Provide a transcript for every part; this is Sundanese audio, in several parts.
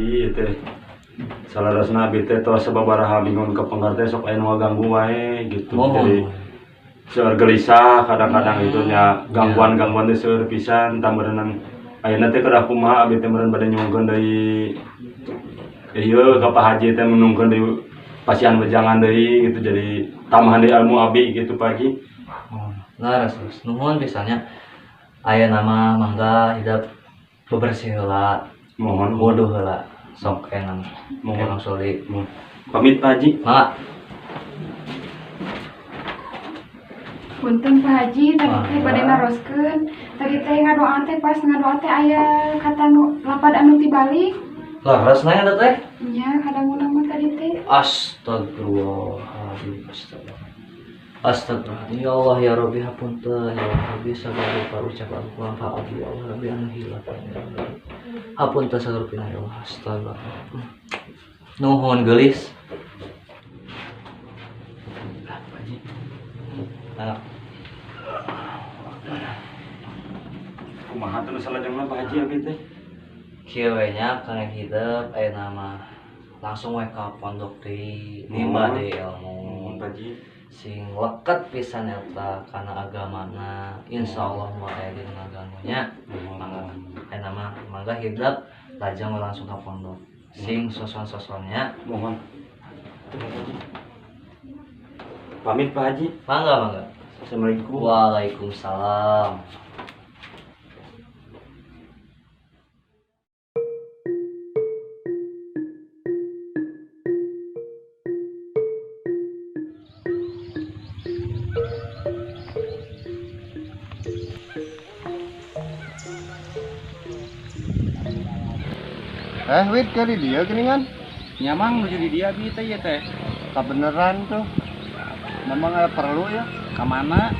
Haji ieu teh. Salarasna abi teh tos sababaraha minggon ka penggar teh sok aya nu ngaganggu wae gitu. Mohon. Jadi seueur gelisah kadang-kadang itu nya gangguan-gangguan teh seueur pisan tameureunnan ayeuna teh kedah kumaha abi teh meureun bade nyuhunkeun deui ieu ka Pak Haji teh menungkeun deui pasihan wejangan deui gitu jadi tambahan deui ilmu abi gitu Pak Haji. Oh, laras terus nuhun pisannya aya nama mangga hidap bebersih heula. Mohon. Bodoh heula sok enang. Mohon. Enang soli. Mohon. Pamit Pak Haji. Mangga. Punten Pak Haji, tadi teh bade naroskeun. Tadi teh ngadoa teh pas ngadoa teh aya kata nu lapad anu tibalik. Laras nanya eta teh? Nya kadanguna mah tadi teh. Astagfirullahaladzim, astagfirullah. Astagfirullahaladzim, ya Allah ya Rabbi hapunten ya Allah Rabbi sagala rupa ucapan kurang ka abdi ya Allah Rabbi anu hilap ya Allah. Hapunten sagarupina ya Allah, astagfirullah. Nuhun geulis. Lah, Pak Haji. Nah. Kumaha teh nu salajengna Pak Haji abi teh? Kieu we nya kana hidep ayeuna mah langsung we ka pondok deui nimba deui ilmu. Mohon Pak Haji. Sing leket pisan eta kana agamana insyaallah moal aya dina ngaganggunya. Mangga ayeuna mah mangga hidep lajeng we langsung ka pondok. Sing soson-sosonnya. Mohon. Pamit Pak Haji. Mangga mangga. Assalamualaikum. Waalaikumsalam. Wid kali dia geningan. Nyamang nuju di dia bi teh ieu teh. Kabeneran tuh. Memang ada perlu ya. Kamana?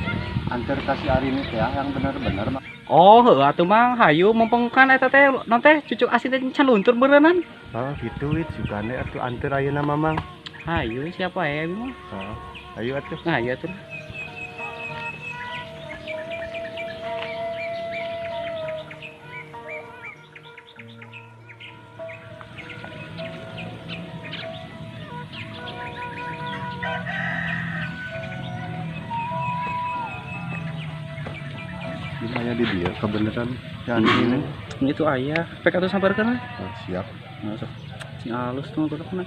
Antar kasih Arini teh ya, yang bener-bener. Oh, heuh atuh Mang, hayu mempengkan eta teh non teh cucuk asli teh can luntur beureunan. Oh, gitu Wid, sugane atuh antar ayeuna Mamang. Hayu siapa ya bi mah? Heeh. Hayu atuh. Nah, hayu atuh. Aya di dia kebenaran yang ini. Itu ayah, pek atuh sambarkeun lah. Oh, siap. Masuk. Sing halus tuh kodokna.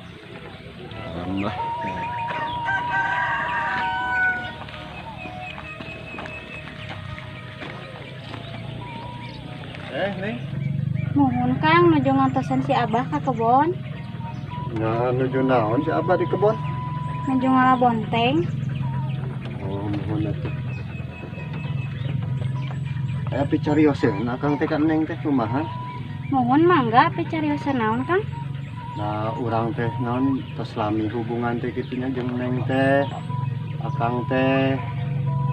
Alhamdulillah. Neng. Mohon Kang nuju ngantosan si Abah ka kebon. Nah, nuju naon si Abah di kebon? Nuju ngala bonteng. Oh, mohon atuh. Picarioseun akang teh ka Neng teh kumaha? Mohon mangga picarioseun naon Kang? Nah, urang teh naon tos lami hubungan teh kitu nya jeung Neng teh. Akang teh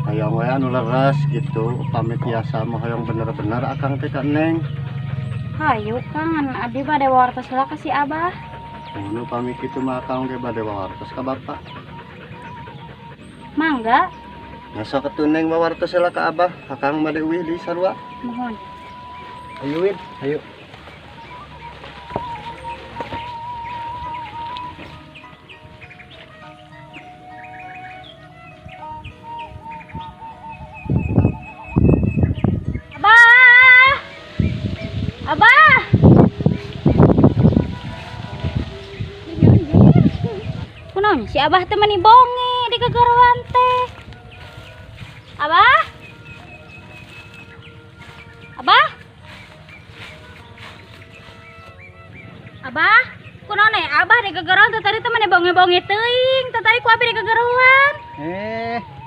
hayang we anu leres gitu, upami tiasa mah hoyong bener-bener akang teh ka Neng. Hayu Kang, ngan abi bade wawartos heula ka si Abah. Mun upami kitu mah akang ge bade wawartos ka Bapak. Mangga. Nah, sok atuh Neng wawartos heula ka Abah, akang bade uih di sarua. Mohon. Ayo Wid, ayo. Abah. Abah. Kunaon si Abah teh meni bonge di gagaroan teh. Abah? Abah? Abah? Kunaon eh Abah di gagaroan teh tadi teh meni bonge-bonge teuing, teh tadi ku abi di gagaroan.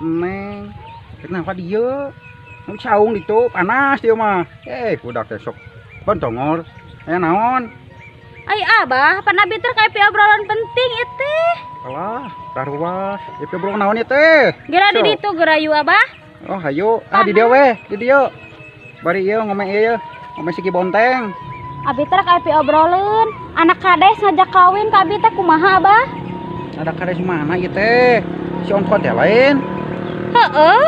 Neng. Kenapa dia? Nu saung ditu panas dia mah. Budak teh sok bontongor. Aya naon? Ai Abah, pan abi teh kayak obrolan penting ieu teh. Alah, taruas. Ieu obrolan naon ieu teh? Geura di Sok. ditu geura yu Abah. Oh, hayu. Ah, di dieu weh, di dieu. Bari ieu ngomeng ieu ye. Ngomeng siki bonteng. Abi teh kayak obrolan. Anak kades ngajak kawin ka abi teh kumaha Abah? Ada kades mana ieu teh? Si ongkot teh lain. Heeh.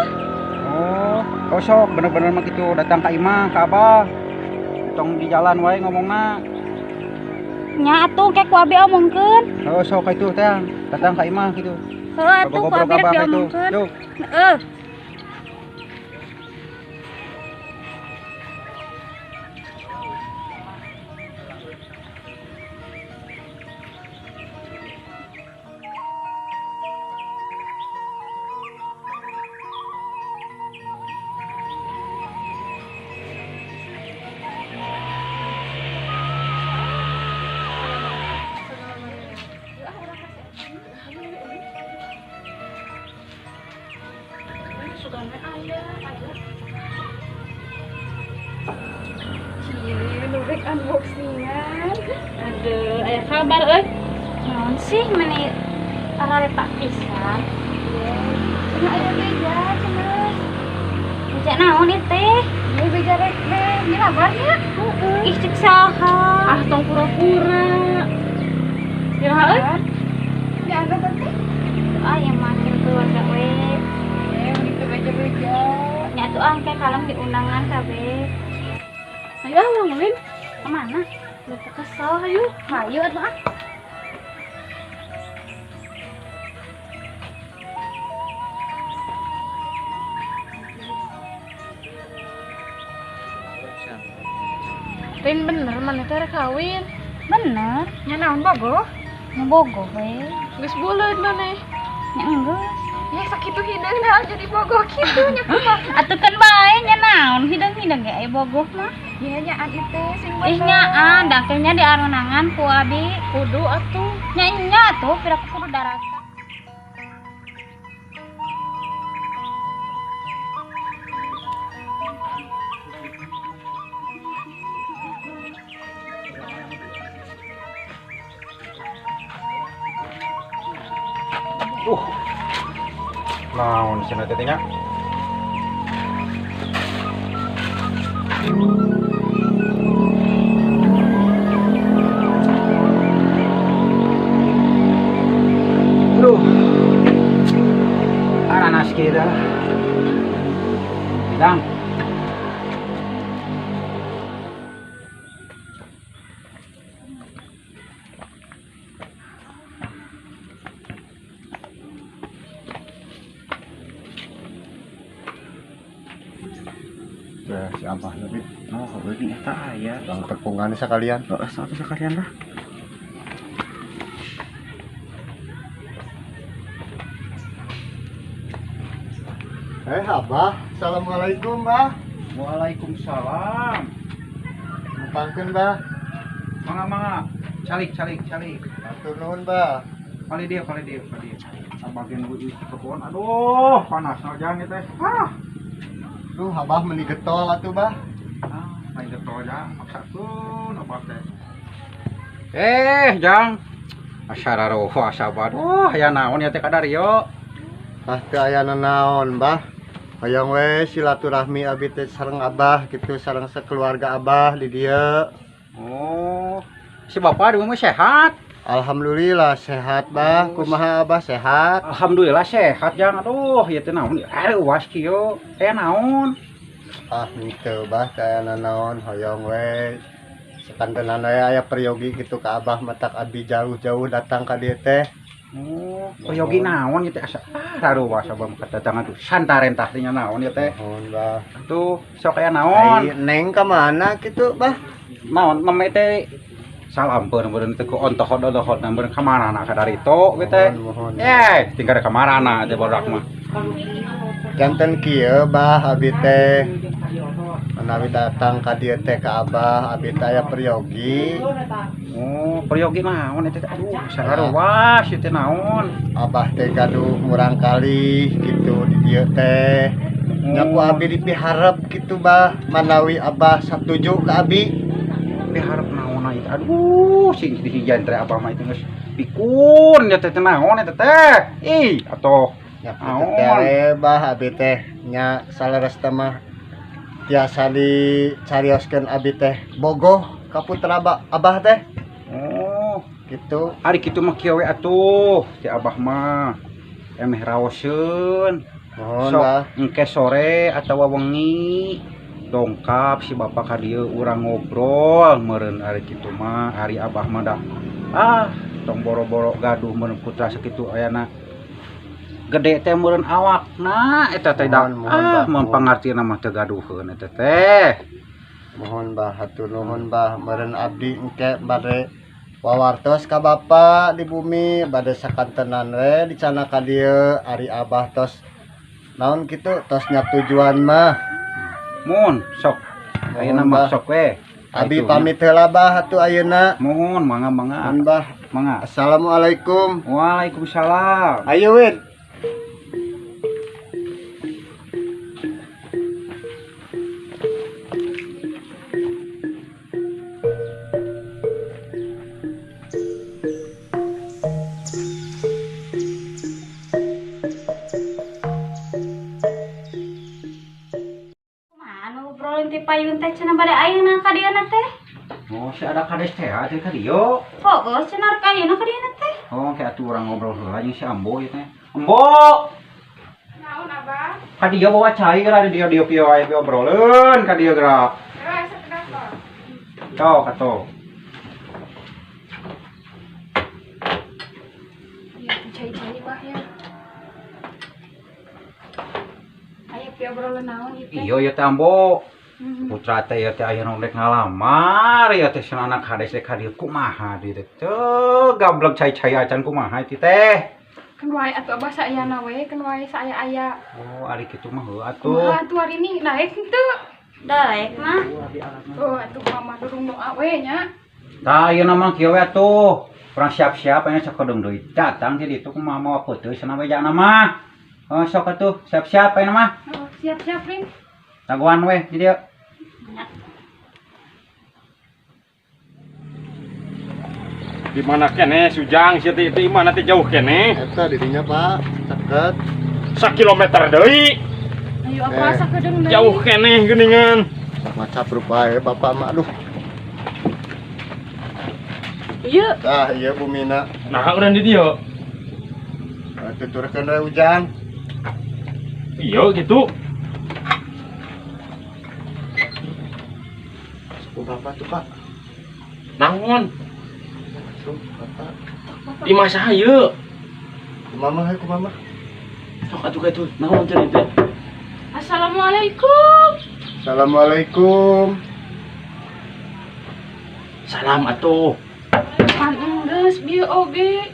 Oh, oh sok bener-bener mah kitu datang ka imah ka Abah. Tong di jalan wae ngomongna. Nya atuh ke ku abi omongkeun. Oh, sok ka itu teh. Datang ka imah kitu. Heuh atuh ku abi rek diomongkeun. Heeh. Cie, unboxingan. Aduh, aya kabar euy. Naon sih meni ararepa pisan. Cenah aya beja cenah. Beja naon ieu teh? Ieu beja rek teh dilabarnya. Heeh. Ih cek saha? Ah, tong pura-pura. Iraha euy? Ya anu teh. Ah, yang makin keluarga we. Eh, meni teu beja-beja. Nya atuh ah engke kalem di undangan kabeh. Ayo ah, ngulin. Kemana? Lupa kesel, ayo. Hayu atuh ah. Rin bener maneh teh rek kawin. Bener. Nya naon bogoh? Nya bogoh we. Geus buleud maneh. Nya enggeus. Ya sakitu hideungna jadi bogoh kitu nya kumaha. Atuh kan bae nya naon hideung-hideung ge aya bogoh mah. Nya nyaan ieu teh sing bener. Ih nyaan, dangkehnya diaronangan ku abi. Kudu atuh. Nya nya atuh pira kudu darasa. Naon cenah teh nya? Aduh. Ananas kita. Bidang. Ya, si Abah lebih. Oh, ini eta aya. Bang tepungan sekalian. Heeh, satu sekalian lah. Abah, assalamualaikum, Bah. Waalaikumsalam. Numpangkeun, Bah. Mangga mangga. Calik calik calik. Hatur nuhun, Bah. Pali dia, pali dia, pali dia. Bagian gue di kebun. Aduh, panas jang teh. Ah. Duh, Abah meni getol atuh, Bah. Ah, meni getol jang, maksakeun Abah teh. Jang. Asyararoh asabar. Oh, aya naon ya teh kadario? Ah, teu aya naon, Bah. Hayang we silaturahmi abi teh sareng Abah gitu, sareng sakeluarga Abah di dieu. Oh, si bapak di mah sehat? Alhamdulillah sehat, Bah. Kumaha Abah sehat? Alhamdulillah sehat, Jang. Aduh, ieu teh naon? Uas kieu. Aya naon? Ah, henteu, Bah, teu aya naon, hoyong we. Sakantenan we aya peryogi kitu ka Abah matak abi jauh-jauh datang ka dieu teh. Oh, peryogi naon ieu teh asa raruas Abah mah kadatangan tuh santarentah teh nya naon ieu teh. Nuhun, Bah. Tuh, sok aya naon? Ai neng ka mana kitu, Bah? Naon meme teh salampeun meureun teh ku ontohod-ontohod meureun ka marana ka darito we teh. Eh, tinggal ka marana teh barudak mah. Janten kieu, Bah, abi teh manawi datang ka dieu teh ka Abah, abi teh aya peryogi. Oh, peryogi naon eta teh? Aduh, sararuas ieu teh naon? Abah teh gaduh murangkalih gitu di dieu teh. Nya ku abi dipiharep kitu, Bah, manawi Abah satuju ka abi. Piharep naon ieu? Aduh, sing dihijan teh Abah mah itu geus pikun nya teh naon eta teh. Ih, atuh nya kitu teh, Bah, abi teh nya saleres teh mah tiasa dicarioskeun abi teh bogoh ka putra Abah teh. Oh, gitu. Ari kitu mah kieu we atuh, si Abah mah emeh raoseun. Mohon Sok lah. Engke sore atawa wengi. Dongkap si bapak ka dieu urang ngobrol meureun ari kitu mah ari abah mah da. Ah, tong boro-boro gaduh meureun putra sakitu ayana. Gede teh meureun awakna eta teh da. Ah, mun pangartina mah teu gaduheun eta teh. Mohon bah hatur nuhun bah meureun abdi engke bade wawartos ka bapa di bumi bade sakantenan we dicana ka dieu ari abah tos naon kitu tos nya tujuan mah. Mun sok ayeuna mah sok we. Abi pamit heula bah atuh ayeuna. Mohon mangga mangga. Mun bah mangga. Assalamualaikum. Waalaikumsalam. Ayo Win. Payun teh cenah bade ayeuna ka dieu teh. Oh, si ada kades teh teh ka dieu. Heueuh, cenah rek ayeuna ka dieu teh. Oh, kayak atuh urang ngobrol heula jeung si Ambo ieu teh. Ambo. Naon Abah? Ka dieu bawa cai geura di dieu kieu wae obroleun ka dieu geura. Heeh, sakedap. Tok atuh. Ieu cai-cai bah ya. Aya pi obrolan naon ieu teh? Iya ieu teh Ambo. Putra teh ieu teh aya nu rek ngalamar ieu teh cenah anak kades teh ka dieu kumaha dieu teh teu gablek cai-cai acan kumaha ieu teh. Keun wae atuh abah saayana we, keun wae saaya-aya. Oh, ari kitu mah heuh atuh. Kumaha atuh hari ini naek henteu? Daek mah. Oh, atuh mama durung doa we nya. Tah ayeuna mah kieu we atuh. Urang siap-siap aya sakedeung deui datang ti ditu kumaha mawa peuteus cenah we jana mah. Oh, sok atuh siap-siap ayeuna mah. Oh, siap-siap Rin. Dagoan we di dieu. Di mana keneh Sujang sia teh di mana teh jauh keneh? Eta dirinya Pak, caket. Sakilometer deui. Ayo apa sakedeung deui. Jauh keneh geuningan. Macap rupa we bapak mah aduh. Ieu. Tah ieu bumina. Nah, urang di dieu. Tuturkeun we Ujang. Iya gitu. Suku bapak tuh Pak. Naon? Bapak. Di masa ieu. Kumaha heuh kumaha? Sok atuh ka itu. Naon cenah teh? Assalamualaikum. Assalamualaikum. Salam atuh. Pan enggeus bieu oge.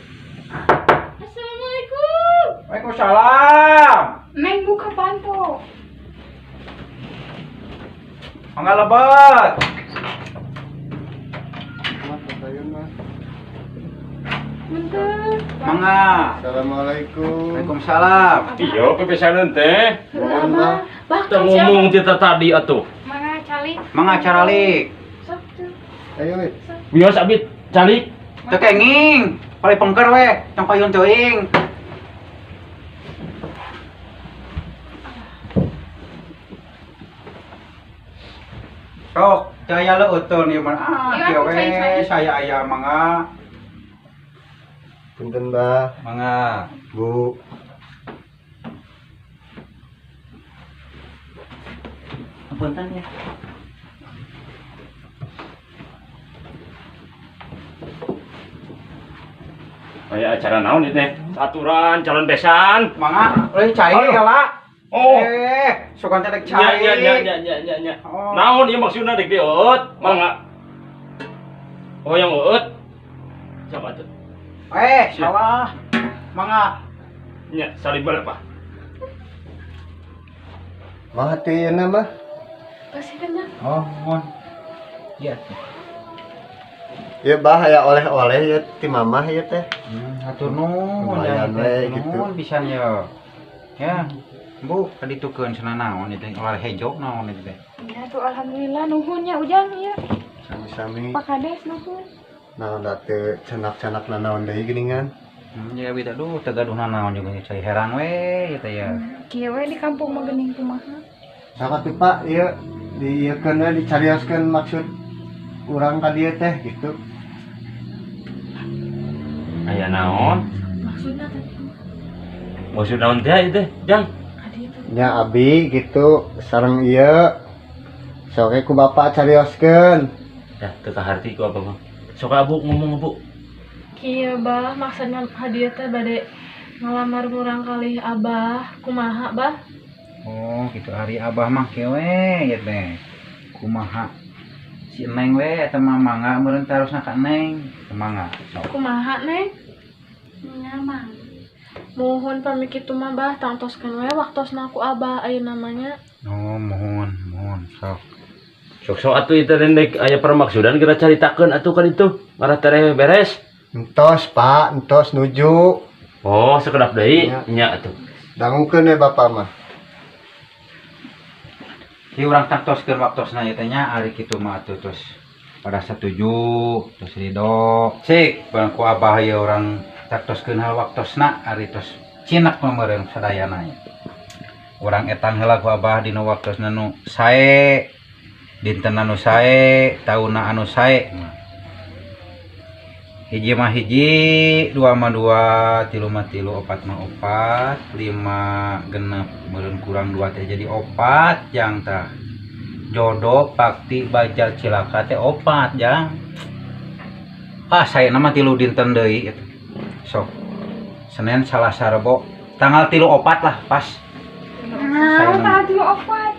Assalamualaikum. Waalaikumsalam. Neng buka panto. Mangga lebet. Bentar. Mangga. Assalamualaikum. Waalaikumsalam. Iya, pepesaneun teh. Mohon bah. Bahkan ngomong teh tadi atuh. Mangga calik. Mangga caralik. Sok tuh. Ayo we. Bios abit calik. Teu kenging. Paling pengker we, tong payun teuing. Sok, daya leuteun ieu mah. Ah, kieu we saya aya mangga. Punten bah. Mangga. Bu. Punten ya. Aya acara naon ieu teh? Aturan calon besan. Mangga, euy cai heula. Oh. Sugan teh rek cai. Nya nya nya nya nya. Naon ieu maksudna rek dieut? Mangga. Oh, yang eueut. Siapa tuh? Salah. Mangga. Nya, salibel apa? Mah teh yeuna mah. Pasti kena. Oh, mohon. Iya. Ya bah aya oleh-oleh ya ti mamah ieu teh. Hatur nuhun. Lumayan we gitu. Nuhun pisan ya. Ya. Bu, kaditukeun cenah naon ieu teh oleh hejo naon ieu teh. Ya tuh alhamdulillah nuhun nya Ujang ieu. Sami-sami. Pak Kades nuhun. Naon da teu cenak-cenak nanaon deui geuningan. Ya abi teh aduh teu gaduh nanaon juga cai herang we ieu teh ya. Kieu we di kampung mah geuning kumaha. Sok atuh Pak ieu diieukeun we dicarioskeun maksud urang ka dieu teh gitu. Aya naon? Maksudna teh. Maksud naon teh ieu teh, Jang? Nya abi gitu sareng ieu Sok ku bapak carioskeun. Ya, teu kaharti ku abah mah. Sok abu ngomong abu. Kieu bah, maksudna hadiah teh bade ngalamar murang kali abah. Kumaha bah? Oh, gitu hari abah mah kieu we ieu teh. Kumaha? Si Neng we eta mah mangga meureun tarosna ka Neng. Mangga. Sok. Kumaha Neng? Nya mang. Muhun pami kitu mah bah, tangtoskeun we waktosna ku abah ayeuna mah nya. Oh, mohon, mohon sok. Sok sok atuh ieu teh dek aya permaksudan kita caritakeun atuh kan itu. Ngarah tereh beres. Entos Pak, entos nuju. Oh, sekedap deui Nya. nya atuh. Dangukeun we bapak mah. Ki urang tangtoskeun waktosna ieu teh nya ari kitu mah atuh terus pada setuju terus ridho. Sik, barang ku abah ieu urang tangtoskeun hal waktosna ari tos cinak mah meureun sadayana nya. Urang etang heula ku abah dina waktosna nu sae, dinten anu sae, taunna anu sae. Hiji mah hiji, dua mah dua, tilu mah tilu, opat mah opat, lima genep meureun kurang dua teh jadi opat jang tah. Jodoh bakti bajar cilaka teh opat jang. Ah saena mah tilu dinten deui eta. Sok Senin Salasa Rebo tanggal tilu opat lah pas. Nah, tanggal tilu opat.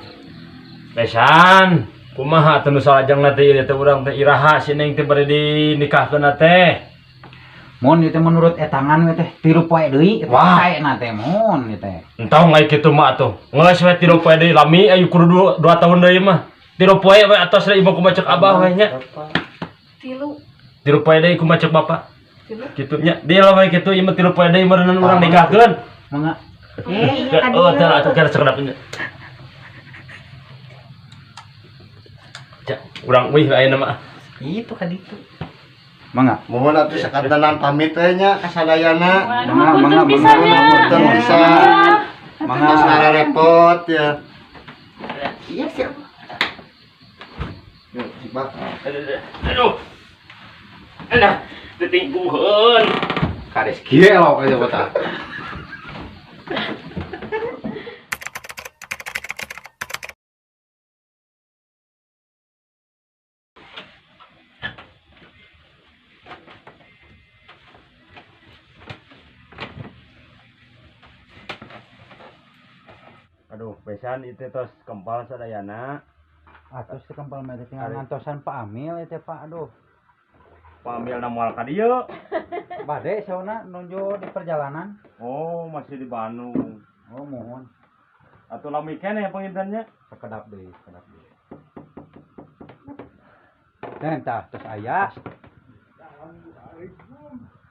Besan, kumaha teu nu salajengna teh ieu teh urang teh iraha si Neng teh bade dinikahkeun teh. Mun ieu teh menurut etangan we teh tilu poe deui eta Wah. saena teh mun ieu teh. Entong ai kitu mah atuh. Geus we tilu poe deui lami ayu kudu 2 tahun deui mah. Tilu poe we atos deui imah kumaha cek abah we nya. Tilu. Tilu poe deui kumaha cek bapak. Tilu. Kitu nya. Deui lah we kitu ieu mah tilu poe deui meureunnan urang nikahkeun. Mangga. Iya Oh, teh atuh kira sekedap nya. Cak, urang wih ayeuna mah. Itu kan itu. Mangga. Mohon atuh sakantenan pamit we nya ka sadayana. Mangga, mangga, pisan mangga, nya. Punten pisan. Mangga. Tos ngarepot ya. Iya siap. Yuk, cik Bah. Aduh. Alah, ditingkuheun. Kades kieu lo aja bota. Aduh, besan itu tos kempal sadayana. Atos teh kempal mah teh tinggal ngantosan Pak Amil ieu teh Pak aduh. Pak Amil na moal ka dieu. Bade sauna nunjuk di perjalanan. Oh, masih di Bandung. Oh, mohon. Atuh lami keneh pangintennya. Sekedap deui, sekedap deui. Teh tah tos aya.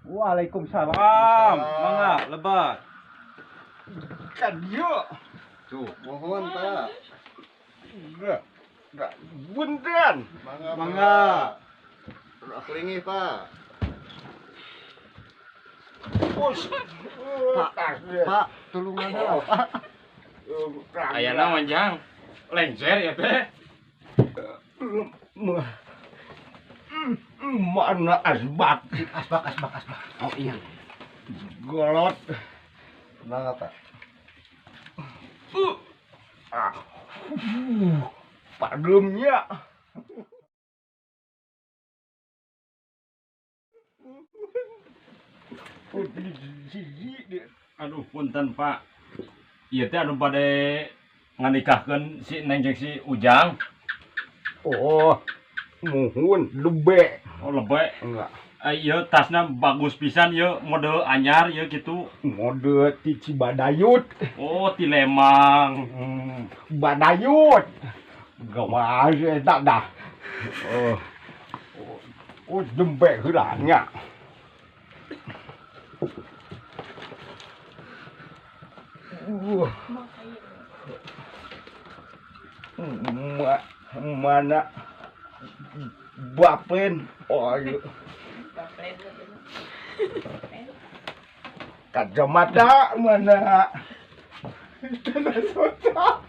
Waalaikumsalam. Mangga lebat. Ka dieu. Tuh. Mohon Pak. Enggak, bundan. Mangga, Mangga. Kelingi Pak. Bos. Pak, Pak, tulungan heula, Pak. Aya naon jang? Lengser ya teh. Mana asbak? Asbak, asbak, asbak. Oh iya. Golot. Mangga Pak. Pagemnya. Aduh, punten Pak. Ieu teh anu bade nganikahkeun si Neng jeung si Ujang. Oh, muhun lebe. Oh, lebe. Enggak. Ieu tasna bagus pisan ieu mode anyar ieu kitu. Mode ti Cibadayut. Oh, ti Lemang. Badayut. Gawas eta dah. Oh. Oh, jembe heula nya. Mana bapen? Oh, iya. Kacamata mana?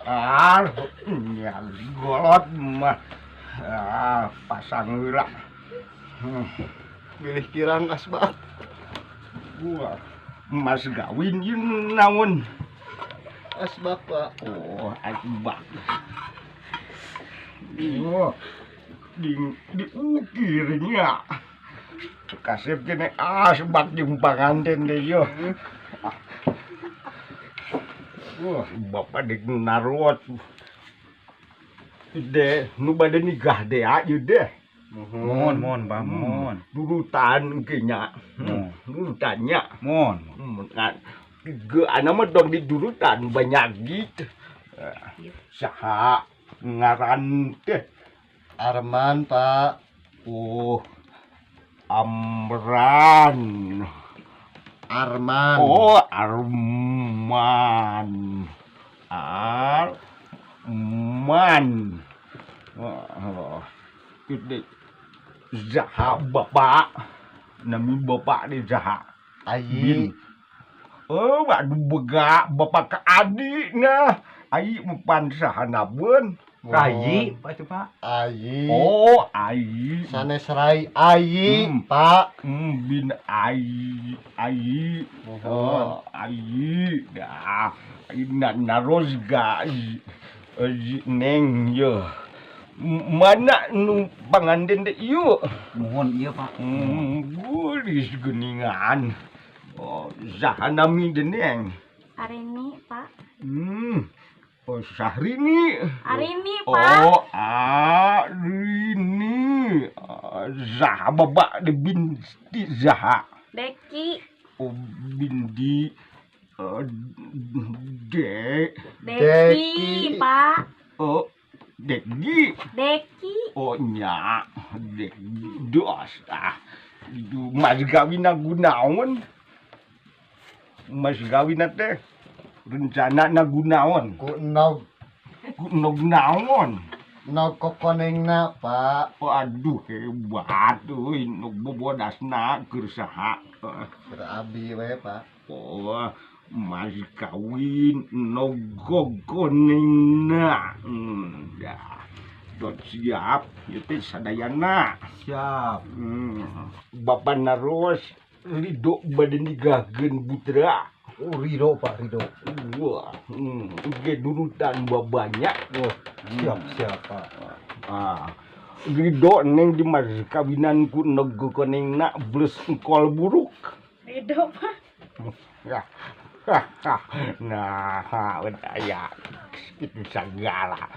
Ah, ya golot mah. Ah, pasang heula. Milih kirang asbak. Wah, mas gawin jeung naon? Asbak Pak. Oh, asbak. Oh, diukirnya. Kasep kene asbak jeung panganten deh yo. Wah, bapak dek naruot. De, nu bade nikah deh aja deh. Mohon, mohon, Pak, mohon. Durutan engke nya. Durutannya. Mohon. Tiga anak mah dong di durutan banyak gitu. Saha ngaran teh? Arman, Pak. Oh, Amran. Arman. Oh, Arman. Arman. Oh, itu Zaha bapak. Nami bapak di Zaha. Ayi. Oh, waduh bega bapak ke adik nah. Ayi mempan sahana beun. Ayi, Pak itu Pak. Ayi. Oh, ayi. Sanes rai ayi, Pak. Bin ayi, ayi. Oh, ayi. Dah. Naros ga neng ye. Mana nu panganten teh ieu? Mohon ieu, Pak. Gulis geuningan. Oh, saha nami deneng? Arini, Pak. Oh, Syahrini. Arini, Pak. Oh, Arini. Zaha bapak de binti Zaha. Deki. Oh, binti De. Deki, Pak. Oh, Deki. Deki. Oh, nya. Deki. Dos ah. Itu mas gawina gunaon. Mas gawina teh rencana na gunaon. Ku nog. Ku nog naon? Nog kokonengna, Pak. Waduh, hebat euy, nog bobodasna keur saha? Keur abi we, Pak. Oh, mas kawin nog kokonengna. Dah. Dot siap, ieu teh sadayana. Siap. Bapak naros ridho bade nigahkeun putra. Oh, ridho, Pak, ridho. Wah, ge durutan banyak. Oh, siap, siap, Pak. Ah, ridho neng di mas kawinan ku nog konengna blus engkol buruk. Ridho, Pak. Ya. Nah, udah ya itu segala.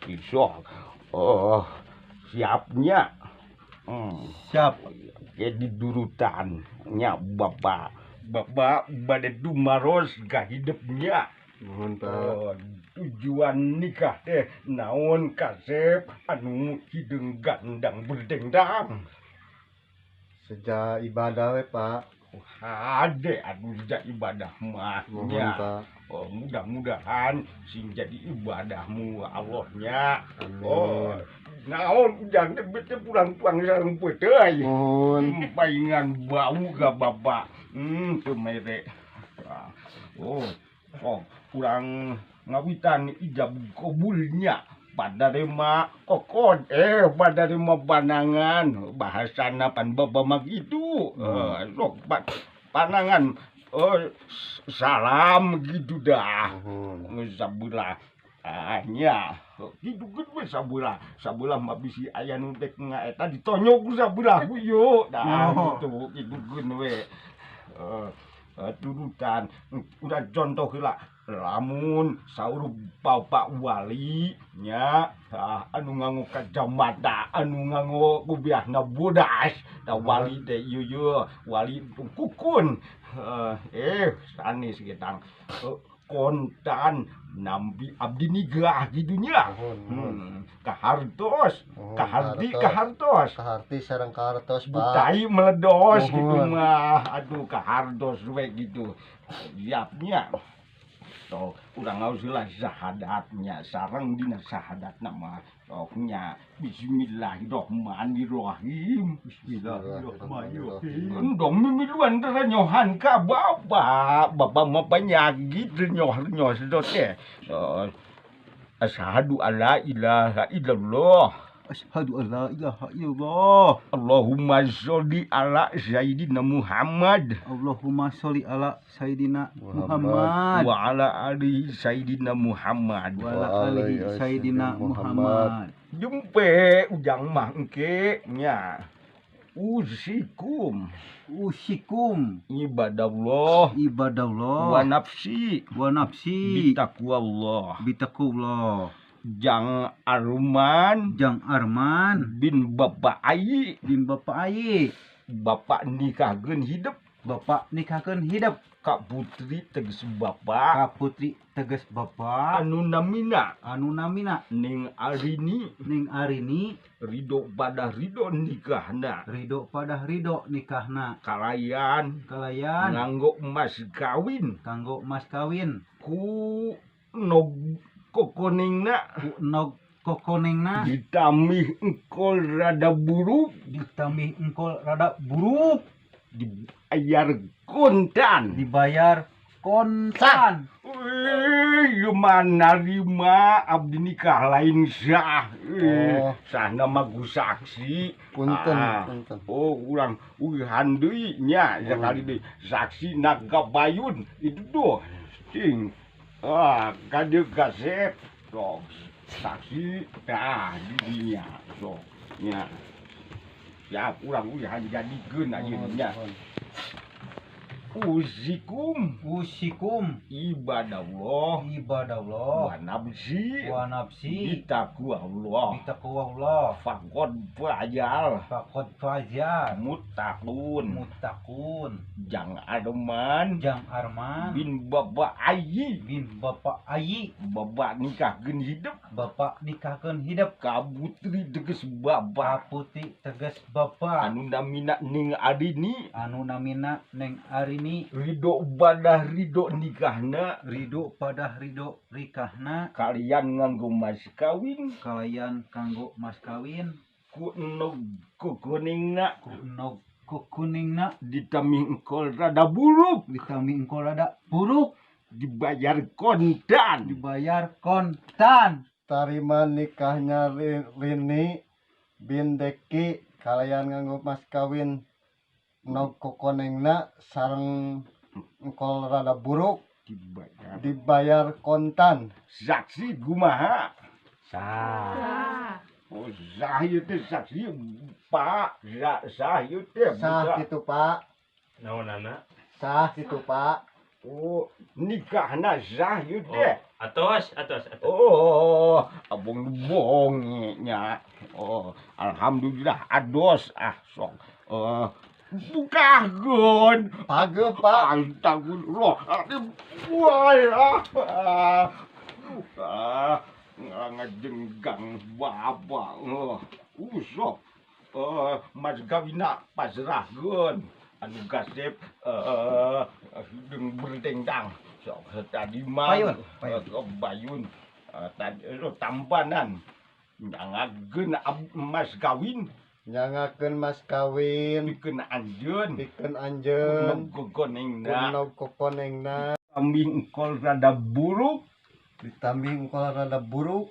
Iso. Oh, siapnya. Siap. Jadi durutan nya bapak. Bapak bade dumaros ga hidupnya. Nuhun, Pak. Oh, tujuan nikah teh naon kasep anu hideung gandang berdendang. Sejak ibadah we, Pak. Hade aduh sejak ibadah mah. Nuhun, Pak. Oh, mudah-mudahan sing jadi ibadahmu Allahnya. Amin. Oh, naon ujang teh bete pulang tuang sareng peuteuy. Nuhun. Paingan bau ga bapak. Teu mere. Oh, oh, kurang ngawitan ijab kabulnya pada rema kokon pada rema panangan bahasana pan bapak mah gitu. Sok panangan salam gitu dah. Sabelah nya gitu geus sabelah sabelah mah bisi aya nu dek ngaeta ditonyok ku sabelah ku ieu dah gitu gitu geun we. Turutan udah contoh heula lamun saur bapak wali nya anu nganggo kacamata anu nganggo kubiahna bodas da wali teh ieu ieu wali kukun sanes getang kontan nampi abdi nigah gitu nya. Kahartos, kaharti, kahartos. Kaharti sareng kahartos, Pak. Butai meledos gitu mah. Aduh, kahartos we gitu. Siapnya. Sok urang ngaos heula sahadatnya, sareng dina sahadatna mah. Soknya bismillahirrahmanirrahim. Bismillahirrahmanirrahim. Dong mimiluan teh nyohan ka bapak. Bapak mah penyakit nyoh-nyoh sedot teh. Asyhadu alla ilaha illallah. Asyhadu alla ilaha illallah. Allahumma sholli ala sayyidina Muhammad. Allahumma sholli ala sayyidina Muhammad. Wa ala alihi sayyidina Muhammad. Wa ala alihi sayyidina Muhammad. Jumpe ujang mah engke nya. Usikum. Usikum. Ibadallah. Ibadallah. Wa nafsi. Wa nafsi. Bitaqwallah. Bitaqwallah. Jang Arman. Jang Arman. Bin Bapak Ayi. Bin Bapak Ayi. Bapak nikahkeun hidup. Bapak nikahkeun hidup. Kak Putri tegas bapak. Kak Putri tegas bapak. Anu namina. Anu namina. Ning Arini. Ning Arini. Ridho pada ridho nikahna. Ridho pada ridho nikahna. Kalayan. Kalayan. Nganggo mas kawin. Kanggo mas kawin. Ku nog kokoningna. Ku nog kokoningna. Ditamih engkol rada buruk. Ditamih engkol rada buruk. Dibayar kontan. Dibayar kontan. Wih, mana nerima abdi nikah lain sah. Oh. Sah nama ku saksi. Punten, Ah. punten. Oh, urang uihan deui nya sekali deui. Saksi naga bayun itu tuh. Cing. Ah, kade kasep. Sok saksi dah di dinya. Sok nya. Siap urang uihan jadikeun ayeuna nya. Usikum. Usikum. Ibadallah. Ibadallah. Wa nafsi. Wa nafsi. Bitaqwallah. Bitaqwallah. Faqad fajal. Faqad fajal. Muttaqun. Muttaqun. Jang Arman. Jang Arman. Bin Bapak Ayi. Bin Bapak Ayi. Bapak nikahkeun hidup. Bapak nikahkeun hidup. Ka putri tegas bapak. Ka putri tegas bapak. Anu namina Ning Arini. Anu namina Neng Arini. Ridho pada ridho nikahna. Ridho pada ridho nikahna. Kalian nganggo mas kawin. Kalian kanggo mas kawin. Ku nog kukuningna. Ku nog kukuningna. Ditamih engkol rada buruk. Ditamih engkol rada buruk. Dibayar kontan. Dibayar kontan. Tarima nikahnya Rini bin Deki kalian nganggo mas kawin nog kokonengna sareng engkol rada buruk. Dibayar. Dibayar kontan. Saksi kumaha? Sah. Oh, sah ieu teh saksi Pak. Sah ieu teh. Sah kitu Pak. Naonana? Sah kitu Pak. Oh, nikahna sah ieu teh. Oh, atos, atos, atos. Oh, abong bonge nya. Oh, alhamdulillah ados ah sok. Bukahkeun. Pageuh Pak. Astagfirullah. Wah. Ngajenggang bapak. Usop. Mas kawina pasrahkeun. Anu kasep hideung berdengdang. Sok tadi mah Bayun, bayun. Bayun. Tadi tampanan. Nyangakeun mas kawin. Nyangakeun mas kawin. Pikeun anjeun. Pikeun anjeun. Nog kokonengna. Nog kokonengna. Tambih engkol rada buruk. Ditambih engkol rada buruk.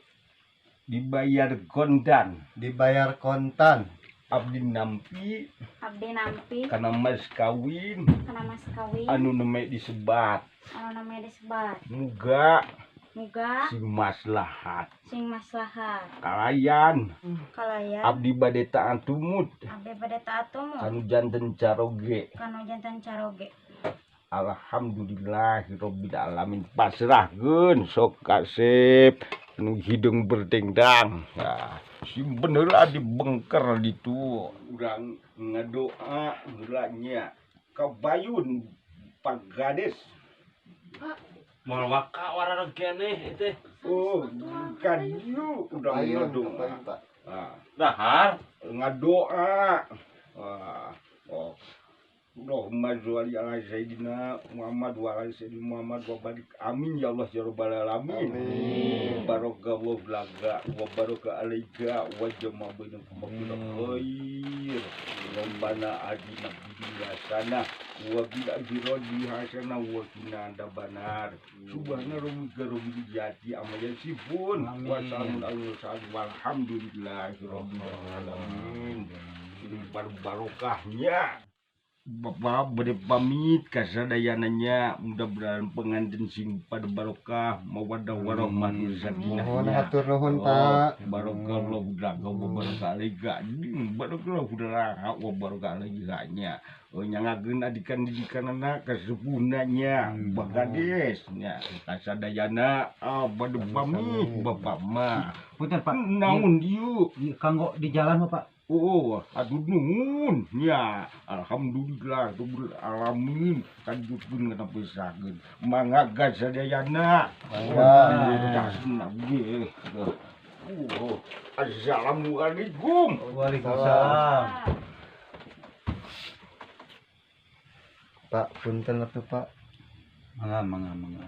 Dibayar kontan. Dibayar kontan. Abdi nampi. Abdi nampi. Kana mas kawin. Kana mas kawin. Anu neme disebat. Anu neme disebat. Muga. Muga. Sing maslahat. Sing maslahat. Kalayan. Kalayan. Abdi bade taat tumut. Abdi bade taat tumut. Kanu janten caroge. Kanu janten caroge. Alhamdulillahirabbil alamin. Pasrahkeun sok kasep nu hideung berdengdang. Nah, simpen heula dibengker ditu. Urang ngadoa heula nya ka Bayun Pak Gades. Moal waka warareg keneh teh. Oh, kadieu urang ngadoa. Ah, dahar ngadoa. Ah, oh. Allahumma sholli ala sayyidina Muhammad wa ala sayyidina Muhammad wa barik. Amin ya Allah ya rabbal alamin. Amin. Barakallahu laka wa baraka alaika wa jama'a bainakum bil khair. Rabbana atina fid dunya hasanah wa fil akhirati hasanah wa qina adzabannar. Subhana rabbika rabbil izzati amma yasifun wa salamun alal mursalin walhamdulillahi rabbil alamin. Ini barokahnya. Bapak bade pamit ka sadayana nya, mudah-mudahan pengantin sing pada barokah, mawaddah warahmah sakinah. Mohon hatur nuhun, Pak. Barokallahu laka wa barokah alaika. Barokallahu laka wa barokah alaika nya. Oh, nyangakeun adikan didikanana ka sepuhna nya, Pak Kades nya. Ka sadayana bade pamit Bapak mah. Punten, Pak. Naon dieu? Ieu kanggo di jalan mah, Pak. Oh, aduh nuhun ya. Alhamdulillah rabbil alamin. Kanjutkeun kana pisakeun. Mangga sadayana. Mangga. Oh, assalamualaikum. Waalaikumsalam. Pak, punten atuh, Pak. Mangga, mangga, mangga.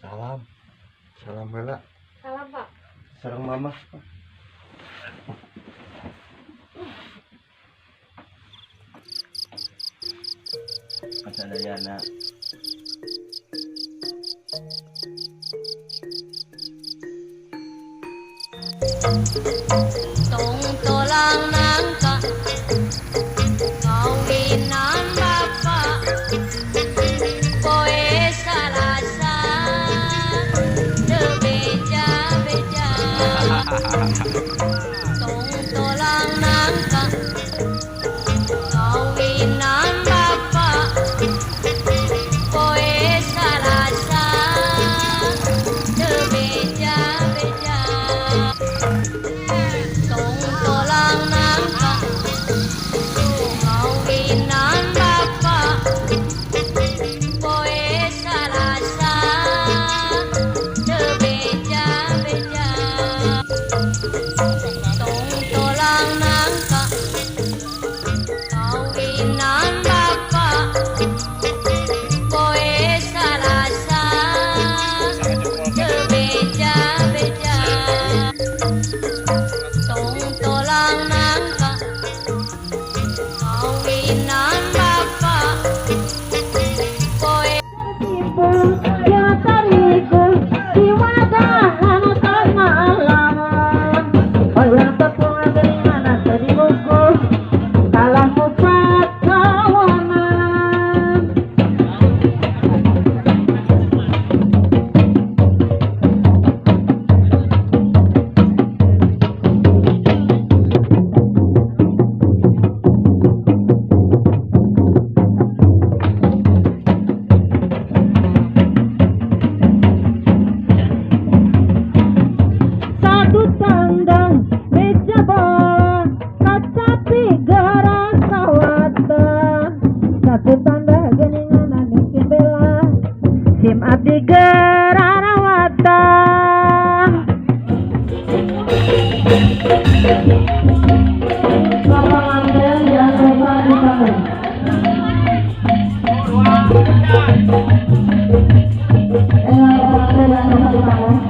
Salam. Salam heula. Salam, Pak. Sareng Mama. Kasadayana. Tong tolang nangka kawinan bapak poe Salasa teu beja-beja. Tong tolang nangka kawinan bapak poe Salasa teu beja-beja. Tong tolang nangka kawinan bapak poe Salasa teu beja-beja. Tong tolang nangka kawinan bapak poe Salasa teu beja-beja. Tong tolang nangka kawinan bapak poe. Satu tandang meja bola kacapi gerak sawata. Satu tanda geningan ane bela sim abdi gerarawata. Bapak manten jangan lupa dibangun. Bapak manten jangan lupa dibangun.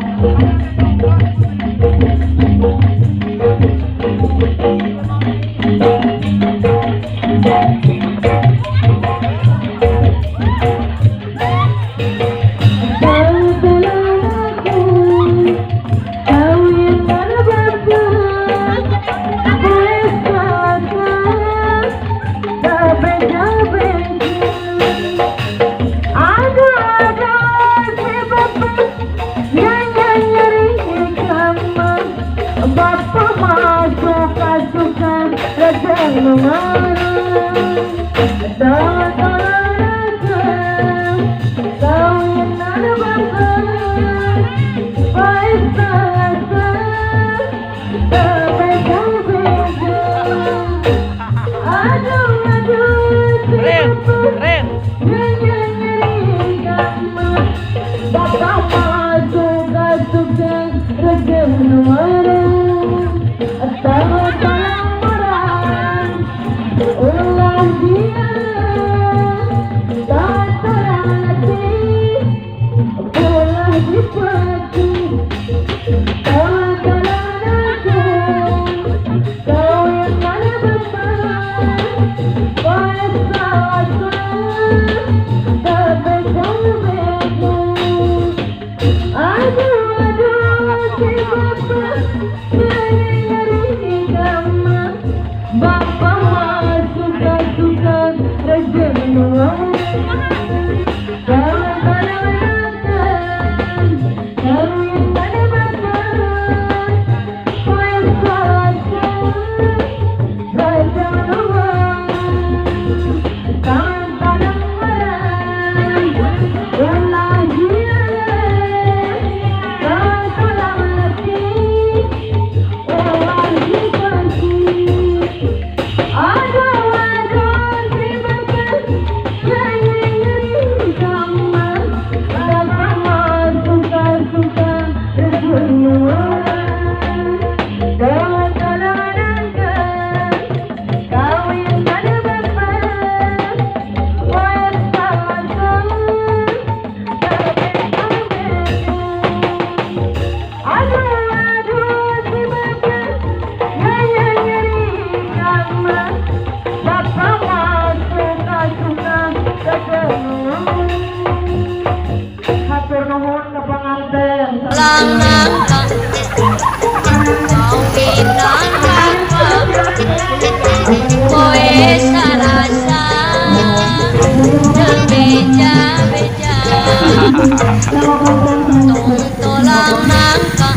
Bapak masuk-masukan Ulah dia Tulang nangka kawinan bapak poe Salasa teu beja-beja. Tung tulang nangka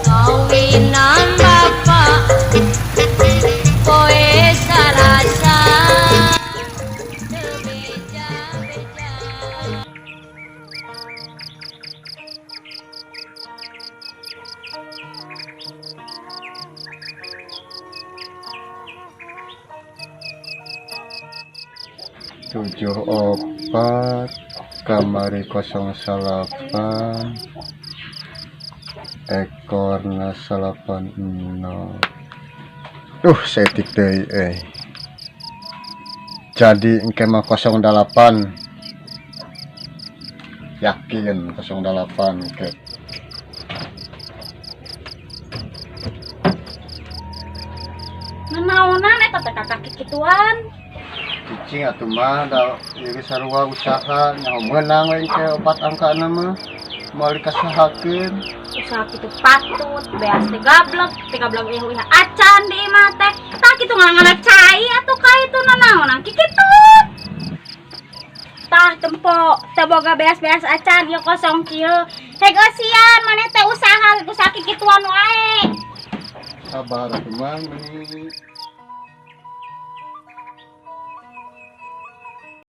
kawinan bapak poe Salasa teu beja-beja. 74 kamari 08, ekorna 80. Duh, saeutik deui euy. Jadi engke mah 08, yakin 08 engke. Nanaonan eta teh kakak kikituan? Cicing atuh mah, da ieu ge sarua usaha nyaho meunang we engke opat angkana mah, moal dikasahakeun. Usaha kitu patut beas teh gablek teh gablek ieu acan di imah teh. Tah kitu ngalangana cai atuh ka itu nanaonan kikitu. Tah tempo teh boga beas-beas acan ieu kosong kieu. Heg eusian maneh teh usaha usaha kikituan wae. Sabar atuh mah, meni.